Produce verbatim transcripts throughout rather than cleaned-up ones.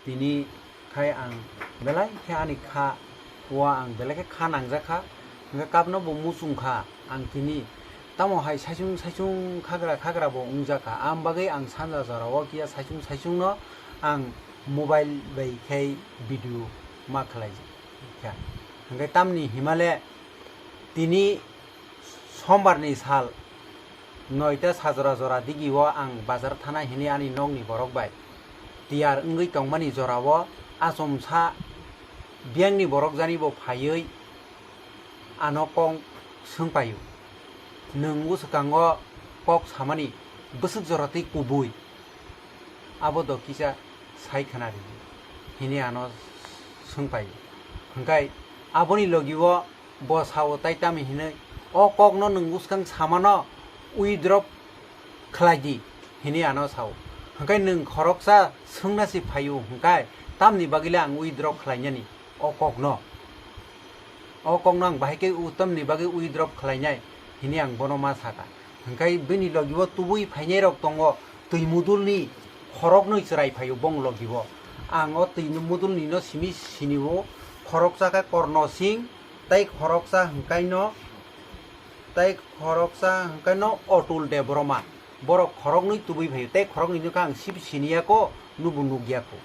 Tini khai ang belai khe ani kha o ang belai khe kha nangjak kha, hwnkhe kapno bo muchung kha ang tini. Tamo hai saichung saichung khagra khagra bo wngjak kha, ang bagwi ang sanja jora o kiya saichung saichung no ang mobile bai khai video ma khlai kha. Hwnkhe tamni himale tini sombar ni sal noita sajora jora digi o ang bazar thana hini ani nokni borok bai tiyar wngwi tongmani jora o achomsa biyangni borok jani bo phaiwi ano kok swngpaio, "Nwng bwswkango kok samani bwswk jora tei kubui? Abo do kisa sai khna ridi," hini ano swngpaio. Hwnkhe aboni logi o bo sao tai tamo hinwi, "O kokno nwng bwskang samano withdraw khlai di," hini ano sao. Hwnkhe nwng khoroksa swngna si phaio hwnkhe tamni bagwile ang withdraw khlainani o kokno. O kokno ang bahai khe u-, tamni bagwi withdraw khlainai hini ang bono ma saka. Hwnkhe bini logi o tubui phainai rok tongo, twi mudulni khoroknwi chwrai phaio bong logi o. Ang o twi mudulni no simi sini o, khoroksa khe Korno Singh, tei khoroksa hwnkhe no, tei khoroksa hwnkhe no Otul Debbarma. Borok khoroknwi tubui phaio, tei khoroknwi no khe ang sip siniya ko, nubo nukya ko.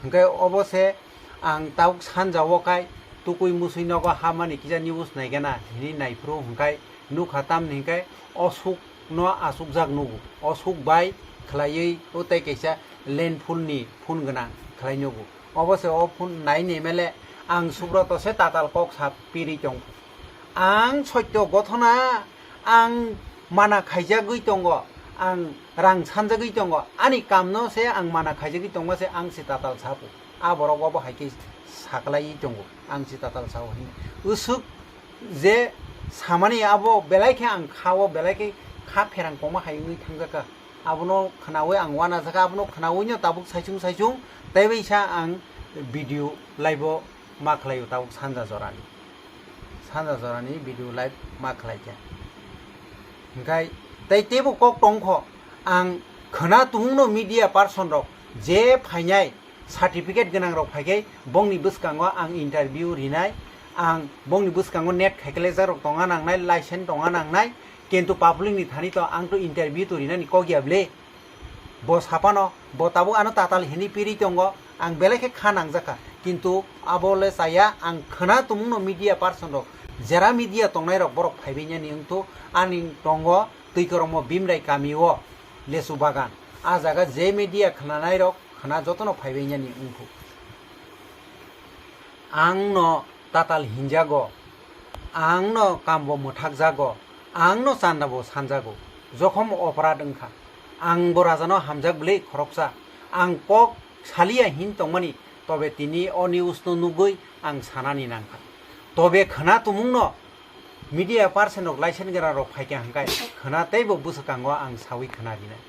Hwnkhe obo se ang tabuk sanja o khai tukui musui nogo hamani kisa news naigana hini naiphuru hwnkhe nukha tamni hwnkhe Osuk no asukjak nugo, Osuk bai khlaiwi o tei kaisa landful ni phone gwnang khlai nugo. Obo se o phone nai ni mele ang Subroto se tatal kok sa piri tong. Ang sotyo gothona, ang mana khaijagwi tongo, ang rang sanjagwi tongo, ani kamno se ang mana khaijagwi tongma se ang se tatal sapo. A borok obo hai khe saklaiwi tongo, ang se tatal sao hini. Usuk je samani abo belai khe ang kha-o, belai khe kha pherang koma hai wngwi thangjakha. Abono khnaui ang uanajak kha, abono khnaui no tabuk saichung saichung tei bai sa ang video live o ma khlaio tabuk sanja jorani. Sanja jorani video live ma khlaikha. Hwnkhe tei teibo kok tongkho, ang khwna tumungno media person rok je phainai certificate gwnang rok phaikhai bongni bwskango ang interview rinai, ang bongni bwskango net khaikhlaijakrok tongna nangnai, license tongna nangnai, kintu public ni thani to ang to interview to rinani kok ya ble. Bo sapano, bo tabuk ano tatal hini piri tongo, ang belai khe kha nangjakha, kintu abo le chaya, ang khwna tumungno media person rok, jera media tongnai rok borok phaibai nani wngthu, ani tongo Twi Kwrwngmo Bimrai kami o lesu bagan, a jaga je media khwnanai rok khwna jotono phaibai nani wngthu. Ang no tatal hinjago, ang no kambo mwthakjago, ang no chanda bo sanjago. Jokhom oporad wngkha, ang bo rajano hamjak bwlwi khoroksa, ang kok saliya hin tongmani, tobe tini o news no nugwi ang sanani nangkha. Tobe khwna tumungno media person rok license gwnang rok phaikha hwnkhe khwna teibo bwswkango ang sawi khwna rinai.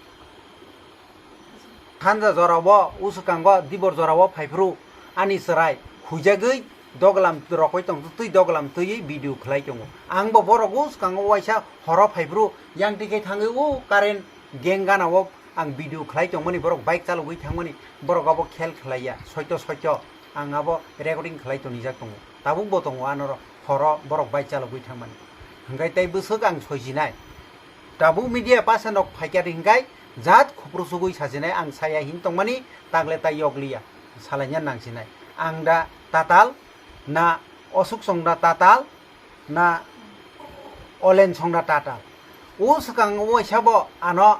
Sanja jorao, uswkango dibor jorao phaiphuru ani chwrai huijagwi doglam rokoi tong twi doglam twiwi video khlai tongo. Ang bo borok uskango waisa horo phaiphuru yang tikhe thangwi o current gang ganao ang video khlai tongmani, borok bike chalogwi thangmani, borok abo khel khlaiya, soito soito ang abo recording khlai tonijak tongo, tabuk bo tongo anoro horo borok bike chalogwi thangmani. Hwnkhe tei bwswk ang soisinai. Tabuk media person rok phaikha hwnkhe jat khupru sugwi sachinai ang saya hin tongmani, tagle tai yokliya salaina nangsinai. Ang da tatal na, Osuk Song da tatal na, Olen Song da tatal. O swkang o waisa bo ano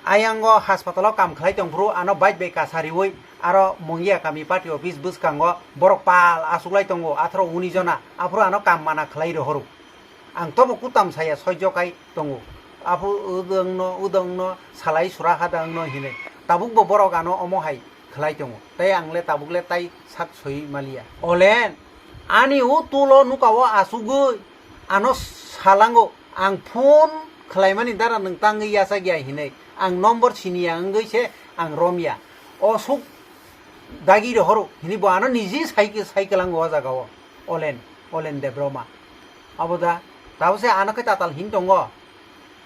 ayango haspatalo kam khlai tongphuru ano bike bai kasariwi aro Mongia kami party office bwskango borok pal achuklai tongo atharo unis jona, aphuru ano kam mana khlai rohoro. Ang tobo kutam saya soijo kai tongo. Aphuru udangno, udangno salai sura hadangno hinwi. Tabukbo borok ano omo hai khlai tongo. Tei ang le tabuk le tai sak soi maliya. Olen, ani o tulo nuka o asugwi ano salango, ang phone khlaimani dara nwng tangwi yachak ya hinwi. Ang number siniya wngwi se ang romya. Osuk dagi rohoro hinwi bo ano niji sai, sai kwlango o jaga o. Olen, Olen Debbarma. Abo da, tabuk se ano khe tatal hin tongo.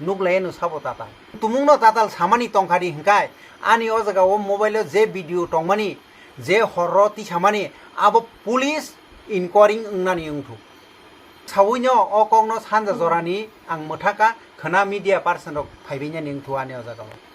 Nuklai no sabo tatal. Tumungno tatal samani tongkha di hwnkhe ani o jaga o mobile o je video tongmani, je horro tisamani, abo police inquiry wngnani wngthu. Sawino o kokno sanja jorani ang mwthaka khwna media person rok phaibainani wngthu ani o jaga o.